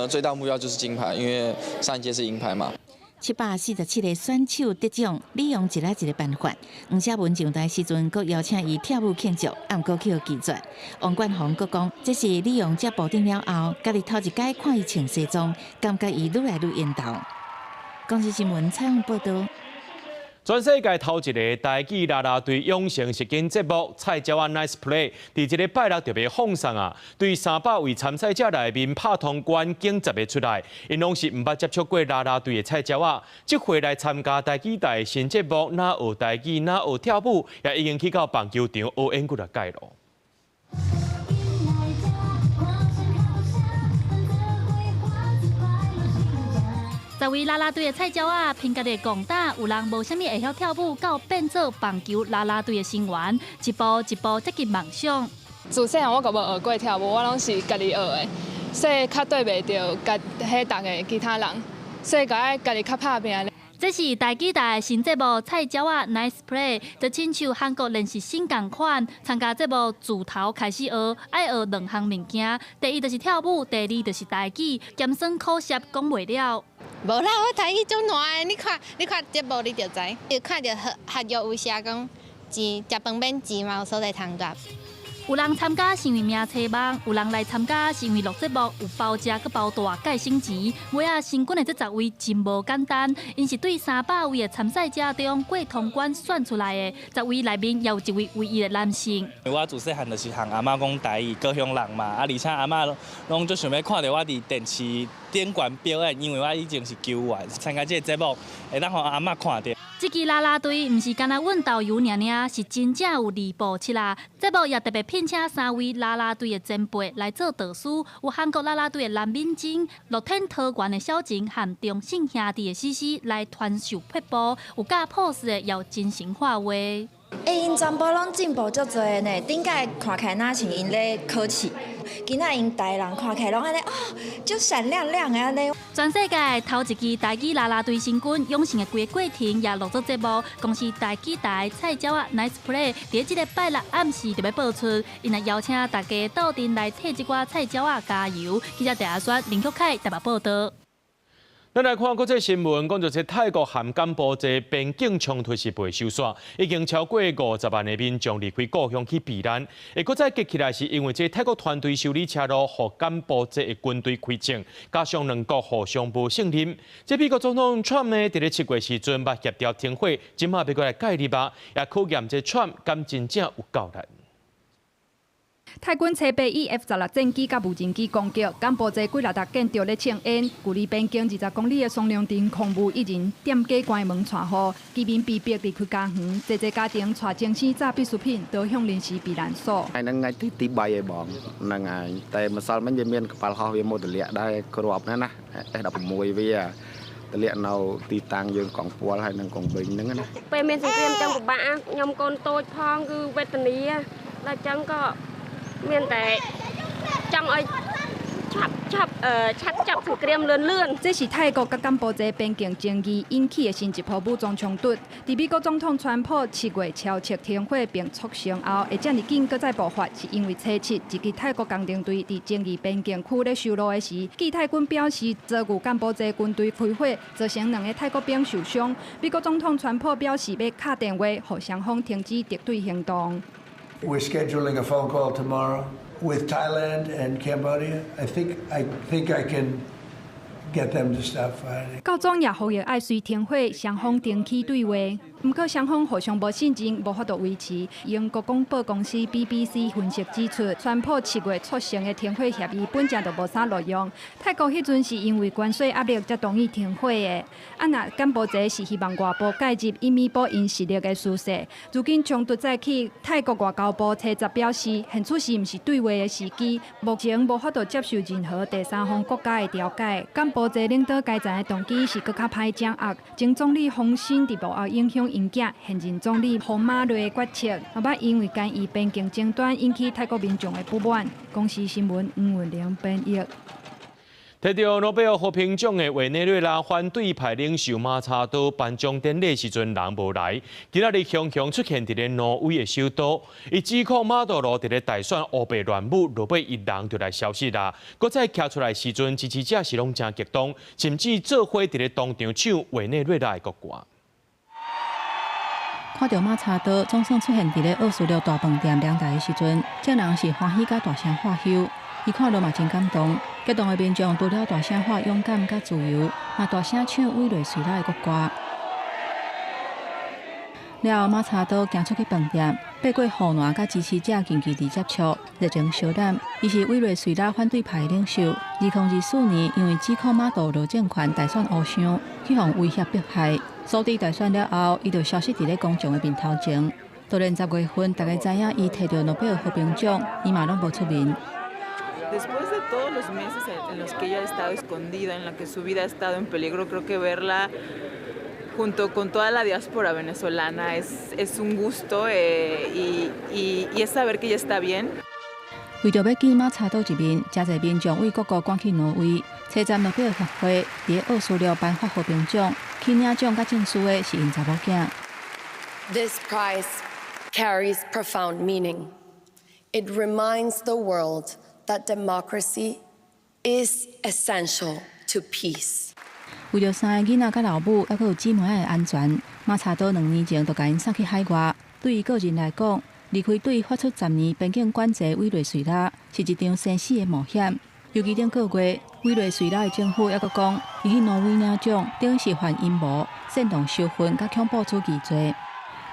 最大目標就是金牌，因為上一屆是銀牌嘛。
747個選手得獎，李用一個一個頒發。黃小文上台時陣，閣邀請伊跳舞慶祝，毋過去予拒絕。王冠宏閣講，這是李用接部長了後，家己頭一擺看伊穿西裝，感覺伊愈來愈緣投。公視新聞採訪報導。
全世界頭一个台語啦啦隊養成實境節目《菜鳥仔 Nice Play》，佇這个拜六特別放送啊！對300位參賽者內面拍通關揀10个出來，𪜶攏是毋捌接觸過啦啦隊的菜鳥仔，這回來參加台語台的新節目，若學台語，若學跳舞，也已經去到棒球場學演幾若擺囉。
10位啦啦隊的菜鳥仔，憑家己的戇膽，有人無啥物會曉跳舞，到變做棒球啦啦隊的成員，一步一步接近夢想。
自細漢我閣無學過跳舞，我攏是家己學的，所以較對袂著佮彼同的其他人，所以閣愛家己較拍拚。
這是台語台新節目《菜鳥仔 Nice Play》，就親像韓國練習生仝款，參加節目自頭開始學，愛學兩項物件。第一就是跳舞，第二就是台語，鹹酸苦澀講袂了。
無啦，我台語足爛的，你看，你看節目你就知。你看著合約有寫講錢，食飯免錢嘛，有所在通踮。
有人參加是因為名冊網，有人來參加是因為錄節目有包食閣包蹛，蓋省錢。尾仔成軍的這10位真無簡單，𪜶是對300位的參賽者中過通關選出來的。10位內面也有一位唯一的男性。
我自細漢就是和阿嬤講台語，高雄人嘛，啊，而且阿嬤攏足想欲看著我佇電視頂懸表演，因為我以前是球員，參加這個節目會當予阿嬤看著。
這支啦啦隊毋是干焦阮導遊爾爾，是真正有二步七啦。節目也特別聘請三位啦啦隊的前輩來做導師，有韓國啦啦隊的藍敏貞、樂天桃園的小晴和中信兄弟的詩詩來傳授撇步，有教 pose 的，也有真心話話。
欸，𪜶全部攏進步足濟呢，頂擺看起來若像𪜶咧考試，今仔𪜶大人看起來攏按呢哦，足閃亮亮的按呢。
全世界頭一支台語啦啦隊新軍養成的規个過程也錄做節目，公視台語台菜鳥仔 Nice Play，佇這个拜六暗時就欲播出，𪜶也邀請大家鬥陣來替這寡菜鳥仔加油。記者鄭阿川、林玉凱台北報導。
咱來看國際新聞，講著這泰國和柬埔寨邊境衝突是袂收煞，已經超過50萬的民眾離開故鄉去避難。會閣再激起來，是因為這泰國團隊修理車路，予柬埔寨的軍隊開戰，加上兩國互相無信任。這美國總統川普呢，佇咧7月時陣捌協調停火，這馬欲閣來介入啊，也考驗這川普敢真正有夠力。
泰軍初八以 F-16戰機佮無人機攻擊柬埔寨幾若搭建築咧衝煙，距離邊境20公里的雙龍鎮空無一人，店家關門帶雨，居民被逼離開家園，濟濟家庭帶精生炸必需品逃向臨時避難所。
ថ្ងៃហ្នឹងថ្ងៃទីទី3ឯបងហ្នឹងហើយតែម្សិលមិញវាមានកប៉ាល់ហោះវាមកទម្លាក់ដែរគ្រាប់ហ្នឹងណា S16 វាទម្លាក់នៅទីតាំងយើងកងពាល់ហើយនិងកងវិញហ្នឹងណា
ពេលមានសង្គ្រាមចឹងពិបាកខ្ញុំកូនតូចផងគឺវេទនាដល់ចឹងក៏មានតែចង់ឲ្យឆាប់ឆាប់ឆាប់ចាប់សង្គ្រាមលឿនលឿន
這是泰國佮柬埔寨邊境爭議引起的新一波武裝衝突。佇美國總統川普7月敲策停火並促成後，會遮爾緊閣再爆發，是因為初七一支泰國工程隊佇爭議邊境區咧修路的時，據泰軍表示遭遇柬埔寨軍隊開火，造成兩个泰國兵受傷。美國總統川普表示欲敲電話，予雙方停止敵對行動。
We're scheduling a phone call tomorrow with Thailand and Cambodia. I think I can get them to stop fighting.
教宗也呼籲愛隨停火，雙方重啟對話。毋過雙方互相無信任，無法度維持。英國廣播公司 BBC 分析指出，川普7月促成的停火協議本正就無啥路用。泰國彼陣是因為關稅壓力才同意停火的。啊，若柬埔寨是希望外部介入，以彌補𪜶實力的輸勢。如今衝突再起，泰國外交部初十表示，現此時毋是對話的時機，目前無法度接受任何第三方國家的調解。柬埔寨領導階層的動機是閣較歹掌握。前總理洪森佇幕後影響𪜶囝現任總理洪瑪麗的決策，嘛捌因為干預邊境爭端引起泰國民眾的不滿。公視新聞黃文玲編譯。
提著諾貝爾和平獎的委內瑞拉反對派領袖馬查多頒獎典禮時陣人無來，今仔日雄雄出現佇咧挪威的首都，伊指控馬杜羅佇咧大選烏白亂舞，落尾伊人就來消失啦。閣再徛出來時陣，支持者是攏誠激動，甚至做伙佇咧當場唱委內瑞拉的國歌。
看著馬查多總算出現佇咧奧斯陸大飯店涼台的時陣，眾人是歡喜佮大聲喝唏。伊看著嘛真感動，激動的民眾除了大聲喊勇敢佮自由，嘛大聲唱委內瑞拉的國歌。了後，馬查多行出去飯店，爬過護欄，佮支持者近距離接觸，熱情相攬。伊是委內瑞拉反對派的領袖。2024年，因為指控馬杜羅政權大選烏相，去予威脅迫害。輸佇大選了後，伊就消失佇咧公眾的面頭前。到連10月份，大家知影伊提著諾貝爾和平獎，伊嘛攏無出面。
Después de todos los meses en los que ella ha estado escondida, en la que su vida ha estado en peligro, creo que verla junto con toda la diáspora venezolana es un gusto y es saber que ella está bien.
為著欲見馬查多一面，誠濟民眾對各國趕去挪威，初十諾貝爾協會佇奧斯陸頒發和平獎，去領獎佮證書的是𪜶查某囝。
This prize carries profound meaning. It reminds the world that democracy is essential to peace.
為著三个囡仔佮老母，猶閣有姊妹仔的安全，馬查多2年前就共𪜶送去海外。對伊個人來講，離開對伊發出10年邊境管制委內瑞拉，是一場生死的冒險。尤其頂個月，委內瑞拉的政府猶閣講，伊去挪威領獎，等於是犯陰謀、煽動仇恨佮恐怖主義罪。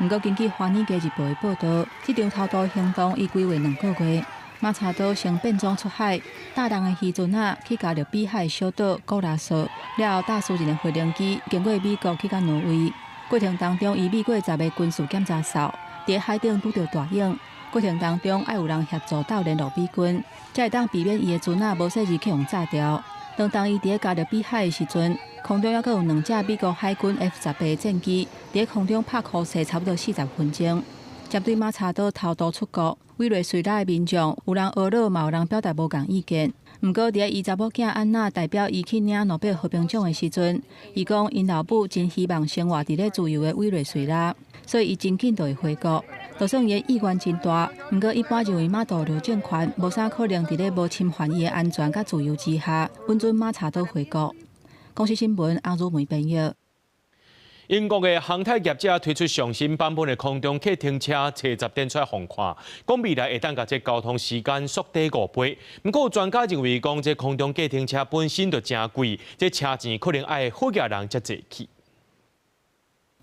毋過，根據《華爾街日報》的報導，這場偷渡行動已規劃2個月。馬查多先變裝出海，搭人的漁船仔去加勒比海小島古拉索，了後搭私人的飛行機經過美國去到挪威。過程當中，伊避過10个軍事檢查哨，佇海頂拄著大湧。過程當中，愛有人協助鬥聯絡美軍，才會當避免伊的船仔無細膩去予炸掉。當當伊佇加勒比海的時陣，空中猶閣有兩架美國海軍 F-18戰機佇空中拍箍勢，差不多40分鐘。針對馬查多偷渡出國，委內瑞拉的民眾有人懊惱，嘛有人表達無仝意見。毋過，佇伊查某囝安娜代表伊去領諾貝爾和平獎的時陣，伊講𪜶老母真希望生活佇咧自由的委內瑞拉，所以伊真緊就會回國。就算伊的意願真大，毋過一般認為馬杜羅政權無啥可能佇咧無侵犯伊的安全佮自由之下，允准馬查多回國。公視新聞阿如梅編譯。
英國的航太業者推出上新版本的空中客停車，初十展出來予看，講未來會當共這交通時間縮短5倍。毋過有專家認為，講這空中計程車本身就誠貴，這車錢可能愛好額人才坐起。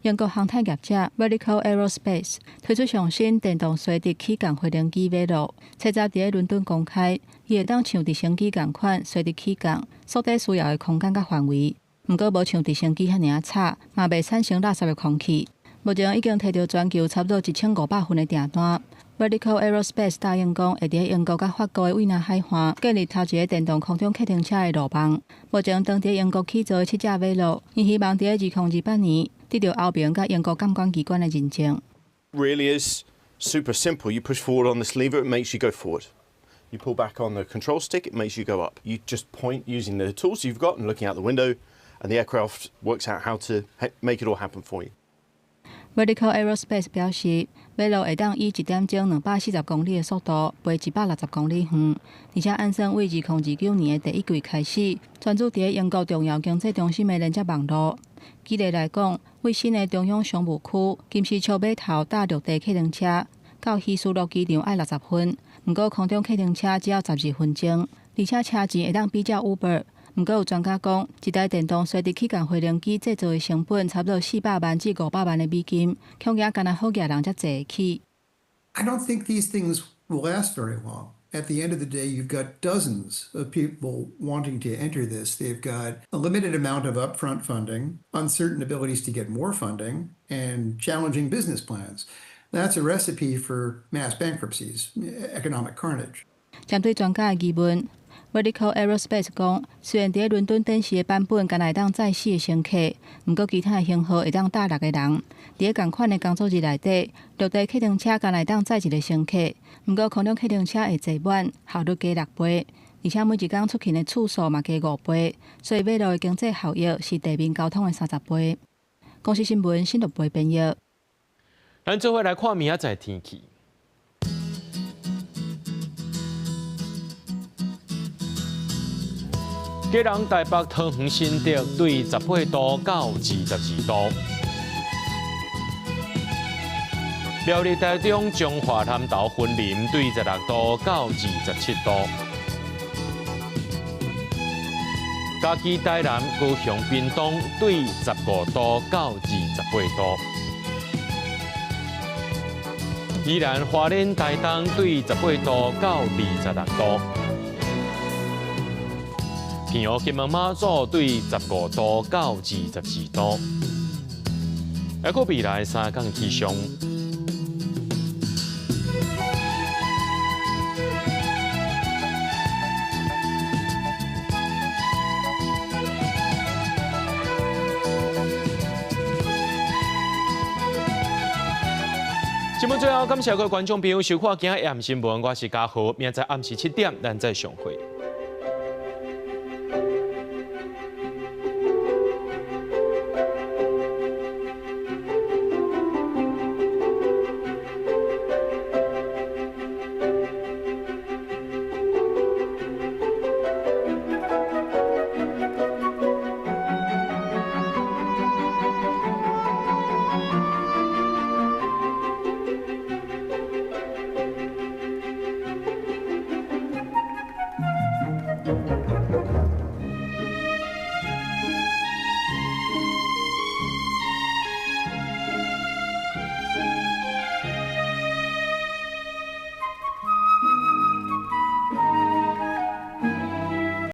英國航太業者 Vertical Aerospace 推出上新電動垂直起降飛行機 Valo，初十佇咧倫敦公開，伊會當像直升機仝款垂直起降，縮短需要的空間佮範圍。毋過無像直升機遐爾仔吵，嘛袂產生垃圾的空氣。目前已經提著全球差不多1500份的訂單。Vertical Aerospace 答應講，會佇英國佮法國的維納海岸建立頭一个電動空中客停車的路網。目前當佇英國起造的七隻 Valo，𪜶希望佇2028年得著歐盟佮英國監管機關的認證。
Really is super simple. You push forward on this lever, it makes you go forward. You pull back on the control stick, it makes you go up. You just point using the tools you've got and looking out the window, and the aircraft works out how to make it all happen for you.
Vertical Aerospace 表示，Valo 會當以一點鐘240公里的速度飛160公里遠，而且按算為2029年的第一季開始，專注佇英國重要經濟中心的連接網路。舉例來講，為新的中央商務區金絲雀碼頭搭陸地客停車，到希斯羅機場愛60分，毋過空中客停車只要12分鐘，而且車錢會當比照 Uber。毋過有專家講，一台電動垂直起降飛行機製造的成本差不多400萬至500萬的美金，恐驚干焦好額人才坐會起。
I don't think these things will last very long. At the end of the day, you've got dozens of people wanting to enter this. They've got a limited amount of upfront funding, uncertain abilities to get more funding, and challenging business plans. That's a recipe for mass bankruptcies, economic carnage.
針對專家的疑問，Vertical Aerospace 講，雖然佇倫敦展示的版本干焦會當載四个乘客，毋過其他的型號會當載六个人。佇仝款的工作日內底，陸地客停車干焦會當載一个乘客，毋過空中客停車會坐滿，效率加六倍，而且每一工出勤的次數嘛加5倍，所以 Valo 的經濟效益是地面交通的30倍。公視新聞新陸貝編譯。
咱做伙來看明仔載天氣。基隆、台北、桃園、新竹對18度到22度；苗栗、台中、彰化、南投、雲林對16度到27度；嘉義、台南、高雄、屏東對15度到28度；宜蘭、花蓮、台東對18度到26度。澎湖、金門、馬祖對15度到24度，還閣未來3工氣象。節目最後，感謝各位觀眾朋友收看今仔日暗新聞，我是嘉豪，明仔載暗時7點，咱再相會。